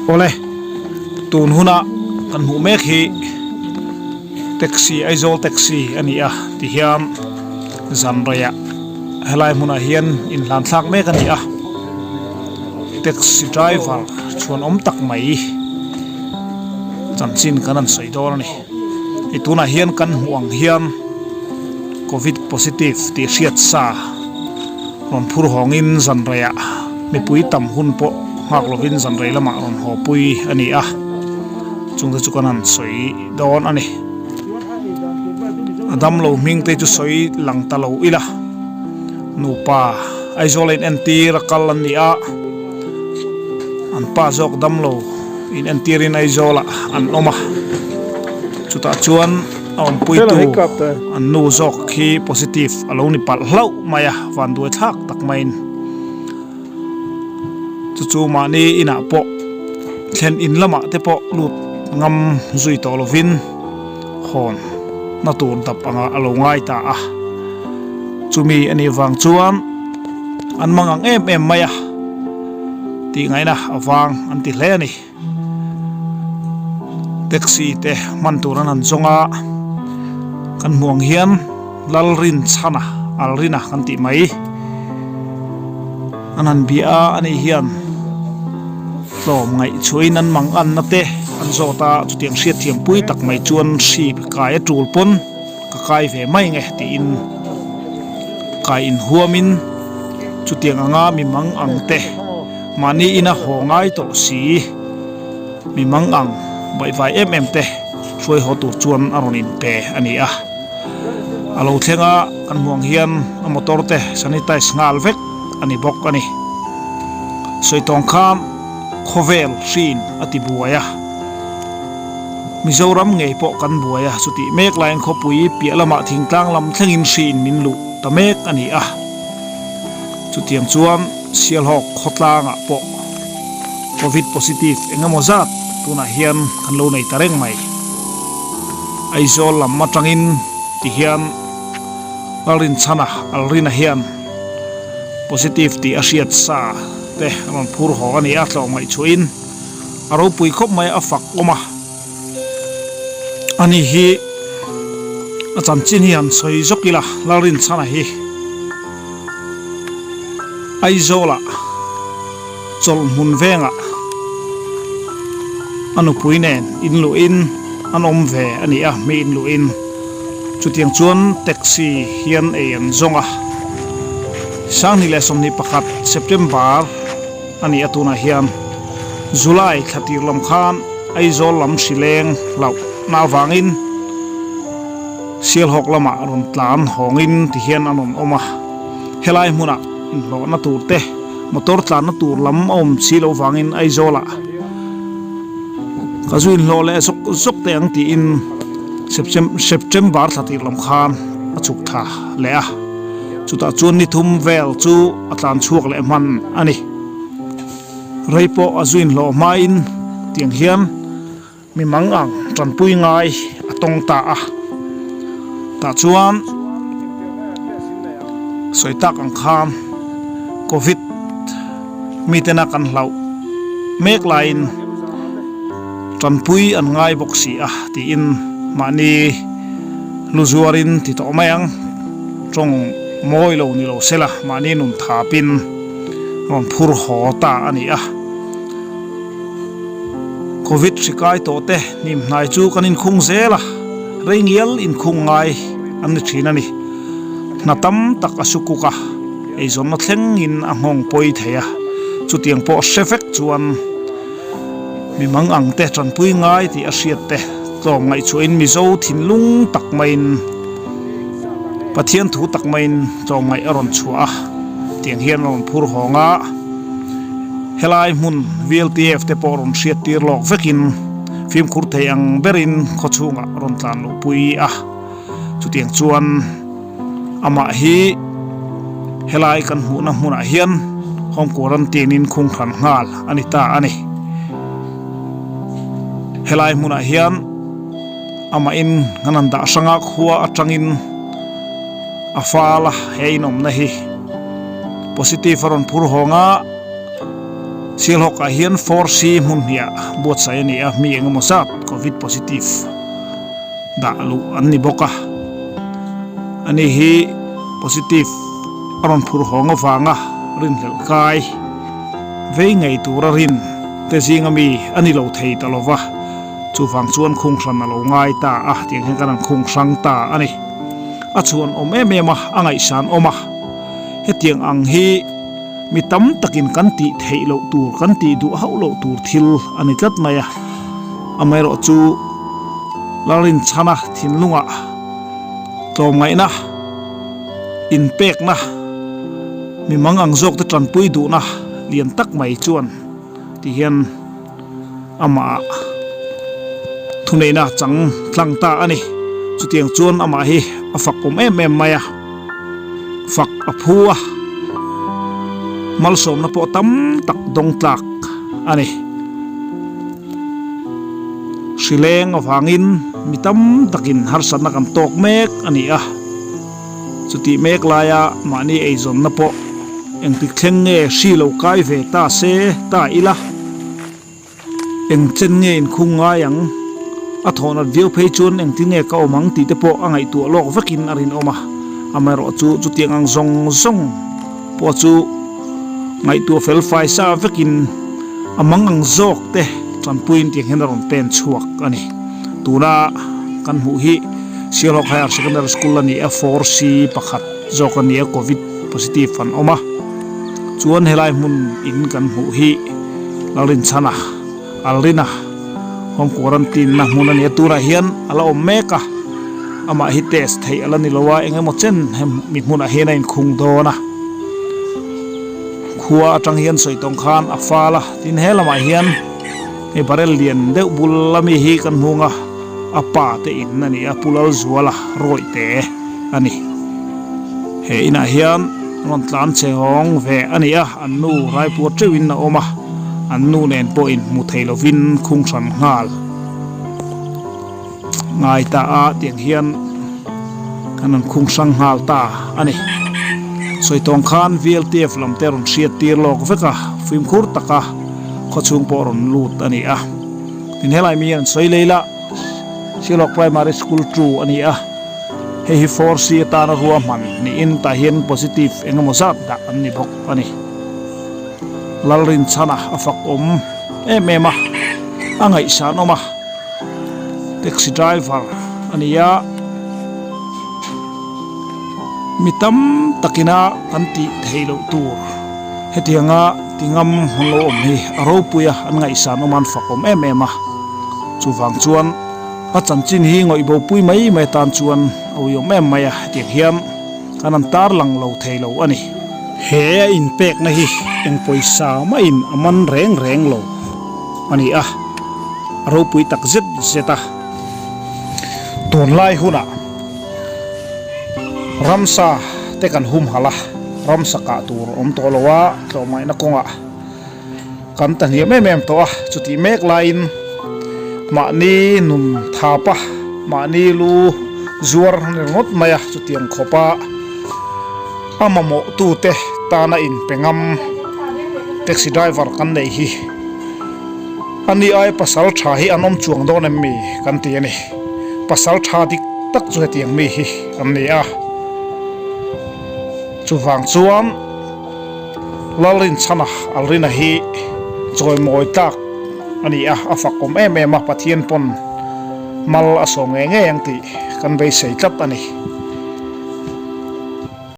Awle, tun huna kan hmuh mek hi taxi Aizawl taxi a ni a tihian zan reiah helai hmunah hian inhlan thlak mek a ni a taxi driver chhuanawm tak mai chanchin kan han sawi dawn a ni hei tunah hian kan hmuh ang hian covid positive tih hriat sa. Rawn phur hawngin zan reiah mipui tam hun pawh nghak lovin zan rei lamah rawn haw pui a ni a, chungte chu kan han sawi dawn a ni. A damlo hming te chu sawi lang ta lo ila, nupa Aizawl a in entir a kal an ni a, an pa zawk damlo in entirin Aizawlah an awm a, chutah chuan. A awmpuitu an nu zawk khi positive a lo ni palh hlauh mai a, vanduai thlak tak maiin chu chu mahni inah pawh thlen in lamah te pawh lut ngam zui tawh lovin hawn na tur dap anga a lo ngai ta a, chumi a nih vang chuan an mangang em em mai a tih ngaihna avang an ti hle a ni. Taxi te hman tur an han zawng a, kan hmuh ang hian Lalrinchhana Alrina kan tih mai an han bia a, ani hian tlawm ngaih chhuahin an mang anna te an zawt a, chutiang hriatthiam pui tak mai chuan hri kai a tul pawn ka kai ve mai nge tiin kai inhuamin chutiang anga mi mang ang te. Mahni ina haw ngai tawh si, mi mang ang baihvai em em te hruai haw tur chuan a rawn inpe a ni a. A lo thleng a, kan hmuh ang hian a motor te sanitize nghal vek a ni bawk a ni. Sawitawng khan khawvel hriin a ti buai a, Mizoram ngei pawh kan buai a, chutih mek laiin khawpui piah lamah thingtlang lam thlengin hriin min luh ta mek a ni a. Chutiang chuan Sialhawk khawtlangah pawh Covid positive eng emaw zat tunah hian kan lo nei ta reng mai. Aizawl lam atangin ti hian Lalrinchhana Alrina hian positive tih a hriat sa te a rawn phur haw a ni a, tlawmngaih chhuahin a ropui khawp mai a fak awm a. Ani hi a chanchin hi han sawi zawk ila Lalrinchhana hi Aizawlah chawlhmun vengah a nupui nen in luhin an awm ve a ni a, mi in luhin chutiang chuan taxi hian ei an zawng a, 2021 September a ni a tunah hian July thla tir lam khan Aizawl lam hri leng hlauh na avangin Sialhawk lamah rawn tlan hawngin ti hian an rawn awm a, helai hmunah inhlawhna tur te motor tlanna tur lam a awm si loh vangin Aizawlah ka zu inhlawh leh zawk zawk teh ang tiin September thla tir lam khan a chhuk thla leh a. Chutah chuan ni thum vel chu a tlan chhuak leh hman a ni. Rei pawh a zuin hlawh hmain tiang hian mi mang ang tanpui ngai a tawng ta a. Tah chuan sawi tak ang khan Covid mitena kan hlauh mek laiin tanpui an ngai bawk si a tiin mahni lu zuarin ti tawh mai ang. Tawng mawi lo ni lo sela mahni nun thapin rawn phur haw ta a ni a. Covid hri kai tawh te hnim hnai chu kan inkhung zel a, rei ngial inkhung ngai an ni thin a ni. Hna tam tak a sukuk a, eizawnna thlengin a nghawng pawi thei a, chutiang pawh hre vek chuan mi mang ang te tanpui ngai tih a hriat te tlawm ngaihchhuahin Mizo thinlung tak maiin Pathian thu tak maiin tlawmngaih a rawn chhuah a, tiang hian a rawn phur hawng a, helai hmun VLTF te pawh rawn hriat tir lawk vekin fimkhur thei ang berin khawchhungah rawn tlan luh pui a, chutiang chuan amah hi helai kan hmuhna hmunah hian home quarantine in khung hran nghal a ni ta a ni. Helai hmunah hian. Amahin kan han dah hrang a, khua atangin a fal a, he inawmna hi positive a rawn phur hawng a, Sialhawkah hian 4C hmun hniah buatsaih a ni a, mi engemaw zat Covid positive dah luh an ni bawk a. Ani hi positive a rawn phur hawng avanga rinhlelh kai vei ngei tura rin te zinga mi a ni lo thei ta lo va, chuvang chuan khung hran a lo ngai ta a, tiang hian kan han khung hrang ta a ni. A chhuan awm em em a, a ngaihsan awm a, hetiang ang hi mi tam takin kan tih theih loh tur, kan tih duh hauh loh tur thil a ni tlat mai a, amaherawhchu Lalrinchhana thinlungah tlawmngaihna, inpekna, mi mang ang zawkte tanpui duhna lian tak mai chuan ti hian amah thuneihna chang tlang ta a ni. Chutiang chuan amah hi a fak awm em em mai a, fak a phu a, malsawmna pawh tam tak dawng tlak a ni. Hrileng avangin mi tam takin harsatna kan tawk mek a ni a, chutih mek laia mahni eizawnna pawh engtik thleng nge hri lo kai ve ta se ta ila, eng chen nge inkhung ngai ang, a thawhnat viau phei chuan engtin nge ka awm ang tih te pawh a ngaihtuah lawk vekin a rinawm a, amaherawhchu chutiang ang zawng zawng pawh chu ngaihtuah fel fai sa vekin a mang ang zawk te tanpuiin tiang hian a rawn pen chhuak a ni. Tuna kan hmuh hi Sialhawk Higher Secondary School a ni a, 4C pakhat zawk a ni a, Covid positive an awm a. Chuan helai hmun in kan hmuh hi Lalrinchhana, Alrina home quarantine na hmun a ni a, tunah hian a la awm mek a, amah hi test theih a la ni lo a, eng emaw chen hemi hmunah hian a inkhung dawn a, khua atang hian sawi tawng khan a fal a, tin he lamah hian hei barrel lian deuh bul ami hi kan hmung a, a pa te in a ni a, Pu Lalzuala rawih te a ni. He inah hian rawn tlan che hawng ve a ni a, an nu Raipur teuhin a awm a, an nu nen pawh inhmu thei lovin khung hran nghal ngai ta a tiang hian kan rawn khung hrang nghal ta a ni. Sawi tawng khan VLTF lam te rawn hriat tir lawk vek a, fimkhur taka khawchhung pawh rawn lut a ni a. Tin helai mi an sawi lei la, Shillong Primary School 2 a ni a, hei hi 4C atana ruahman niin tah hian positive eng emaw zat dah an ni bawk a ni. Lalrinchhana a fak awm em em a, a ngaihsan awm a, taxi driver a ni a, mi tam takina kan tih theih loh tur hetianga. Ti ngam an lo awm hi a ropui a, an ngaihsan awm a, an fak awm em em a. Chuvang chuan a chanchin hi ngawih bopui mai mai atan chuan a uiawm em mai a, hetiang hian kan an tarlang lo thei lo a ni. He a inpekna hi eng pawisa mahin a man reng reng lo a ni a, a ropui tak zet zet a. Tunlai hunah. Ramsa te kan humhalh a, ramsa kah tur awm tawh lo a, tlawmngaihna kawngah kan ta hniam em em tawh a, chutih mek laiin mahni nun thap a, mahni lu zuar a ni ringawt mai a, chutiang khawpa a mamawh tute tana inpe ngam taxi driver kan neih hi a ni ai pasal tha hi an awm chuang dawn em mi kan ti a ni. Pasal tha dik tak chu hetiang mi hi an ni a, chuvang chuan Lalrinchhana Alrina hi chawimawi tlak a ni a, a fak awm em em a, Pathian pawn mal a sawm ngei ngei ang tih kan beisei tlat a ni.